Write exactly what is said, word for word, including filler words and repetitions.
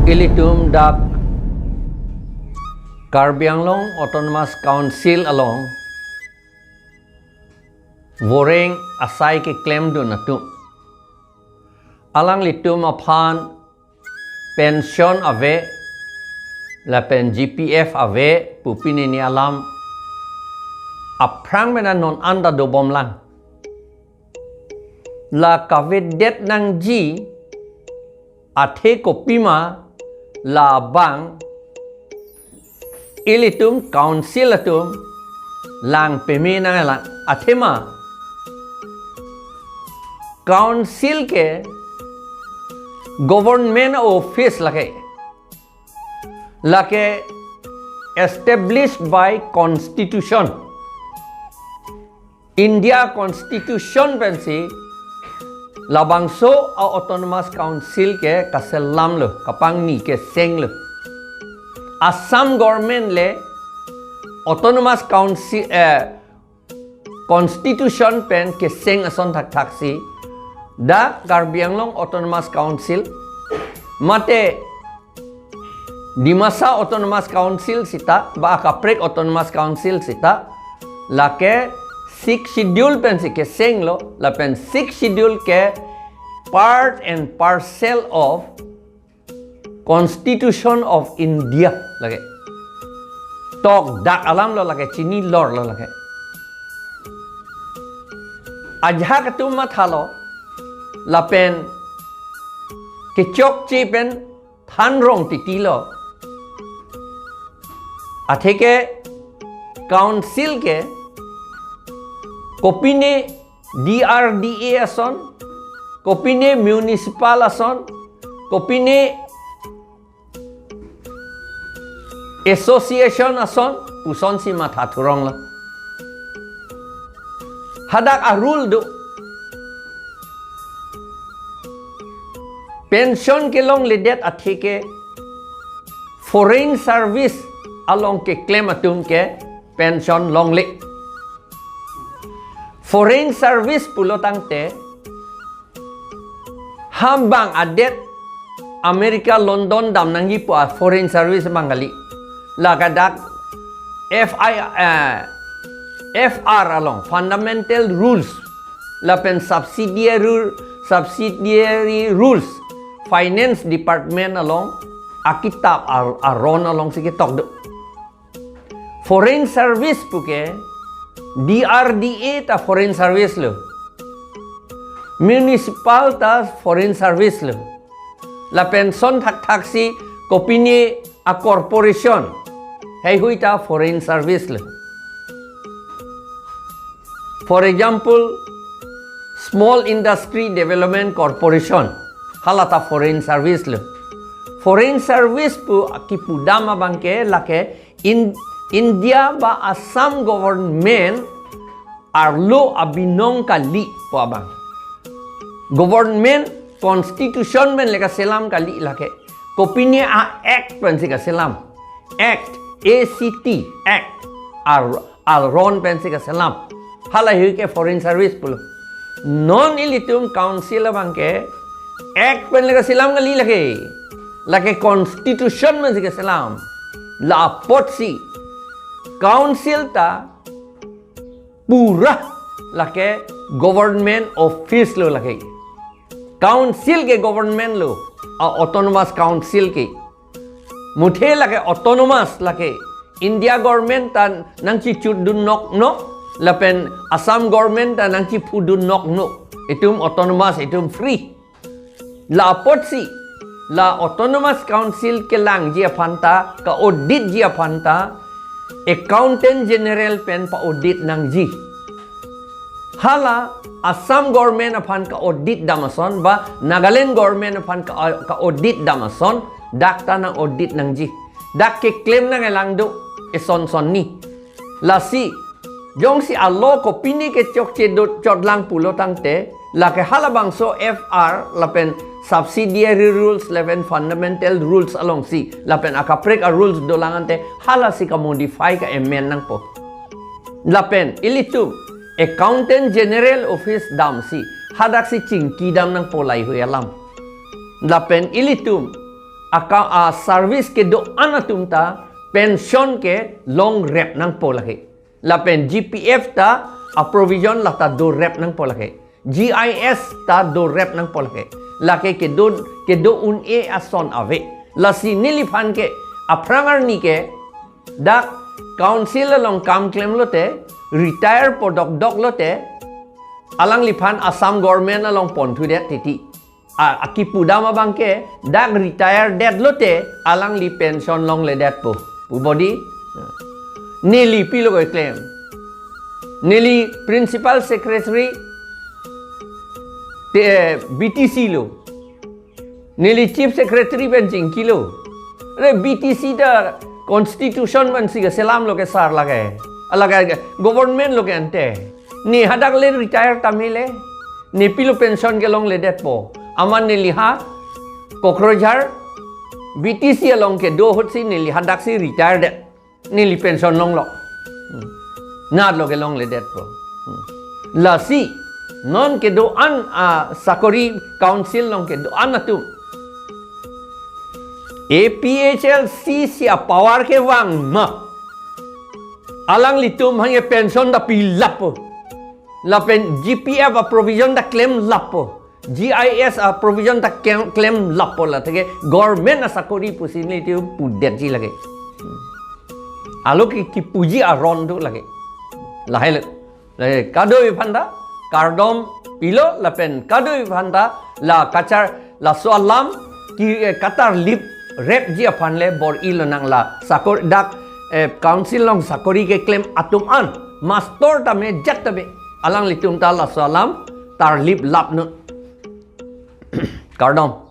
Ilitum dak Karbi Anglong Autonomous Council along voreng asai keklemdun atum, alanglitum aphan pension ave lapen G P F ave pu pini ni alam aphrang mena non anta dobomlang. La kavedet nangji athe kopima labang ilitum council atum lang peme nanglang, athema council ke government office lake, lake established by constitution. India Constitution pensi labangso a Autonomous Council ke kaselamlo, kapangni kesenglo. Assam government le Autonomous Council, eh, Constitution pen keseng ason thakthaksi dak Karbi Anglong Autonomous Council mate Dimasa Autonomous Council sita, ba akaprek Autonomous Council sita, lake Sixth Schedule pensi kesenglo, lapen Sixth Schedule ke part and parcel of Constitution of India lake. Tokdak alamlo lake, chini lorlo lake. Ajahak atum mathalo, lapen kechokche pen thanrong titilo. Atheke council ke kopine D R D A ason, kopine municipal ason, kopine association ason, pusonsi matha thuronglo. Hadak a rule do. Pension kelongledet atheke foreign service along keklem atum ke pension longle. Foreign service pulo tangte, ham bang adet America, London dam nangji pu a foreign service bang kali. Lake dak F I, eh, F R along, fundamental rules, lapen subsidiary, subsidiary rules, finance department along, akitap ar-, aron alongsi ketok do. Foreign service puke, D R D A ta foreign service lo. Municipal ta foreign service lo. Lapen son thakthaksi kopine a corporation heihui ta foreign service lo. For example, Small Industry Development Corporation, hala ta foreign service lo. Foreign service pu kipudam abang ke lake in India ba Assam government arlo abinong kali pu abang. Government constitution pen le kaselam kali lake. Kopine a act pensi kaselam. Act, A C T, act. Ar, aron pensi kaselam. Halahei ke foreign service pulo. Non ilitum council abang ke act pen le kaselam kali lake. Lake constitution pensi kaselam. La apotsi council ta pura lake government office lo lake. Council ke government lo, a autonomous council ke. Muthe lake autonomous lake. India government ta nangchichutdun nokno, lapen Assam government ta nangchiphudun nokno. Itum autonomous, itum free. La apotsi, la autonomous council kelangji aphan ta, ka-auditji aphan ta, accountant general pen pa-audit nangji. Hala Assam government aphan ka-audit dam ason, ba Nagaland government aphan ka, ka-audit dam ason, dak ta nang-audit nangji. Dak keklem nangkelang do, eson son ni. Lasi, jongsi a law kopine ke chokche do chotlang pulo tangte, lake halabangso F R lapen subsidiary rules lapen fundamental rules alongsi, lapen akaprek a rules dolang ante, halasi ka-modify ka-amend nangpo. Lapen ilitum Accountant General Office damsi, hadaksi chingki dam nangpo laheihui alam. Lapen ilitum aka a service kedo-an atum ta pension kelong rep nangpo lake. Lapen G P F ta a provision lata dorep nangpo lake. G I S ta dorep nangpo lake. Lake kedo kedo un-e ason ave. Lasi neliphan ke aphrang arni ke dak council along kam klem lote, retire po dokdok lote, alangliphan Assam government along ponthudet titi. A, akipudam abang ke dak retire det lote alangli pension longledetpo. Pu bodi. Neli pilo keklem. Neli principal secretary te B T C lo. Neli chief secretary pen chingkilo. Re B T C ta constitution pensi keselam lo ke sar lake. Alake government lo ke ante. Ne hadak le retire tame le. Ne pilo pension kelongledetpo. Amat neli ha Kokrajhar B T C along kedo ahutsi neli hadaksi retire det. Neli pension longlo. Hmm. Natlo kelongledetpo. Hmm. Lasi non kedo-an a sakori council along kedo-an atum A P H L C si a power kevang ma. Alanglitum hanya pension ta pilappo. Lapen G P F a provision ta klemlappo. G I S a provision ta klem, klemlappo la. Teke government a sakori pusi nelitum pudetji lake. Alo ke kipuji aron do lake. Lahai le. Lahai kadokave aphan ta kardom pilo lapen kadokave aphan ta la kachar laso alam ke, eh, katarlip repji aphan le bor-i lonang la. Sakori dak, eh, council along sakori keklem atum an. Master tame jat tame. Alanglitum ta laso alam tarliplap non. Kardom.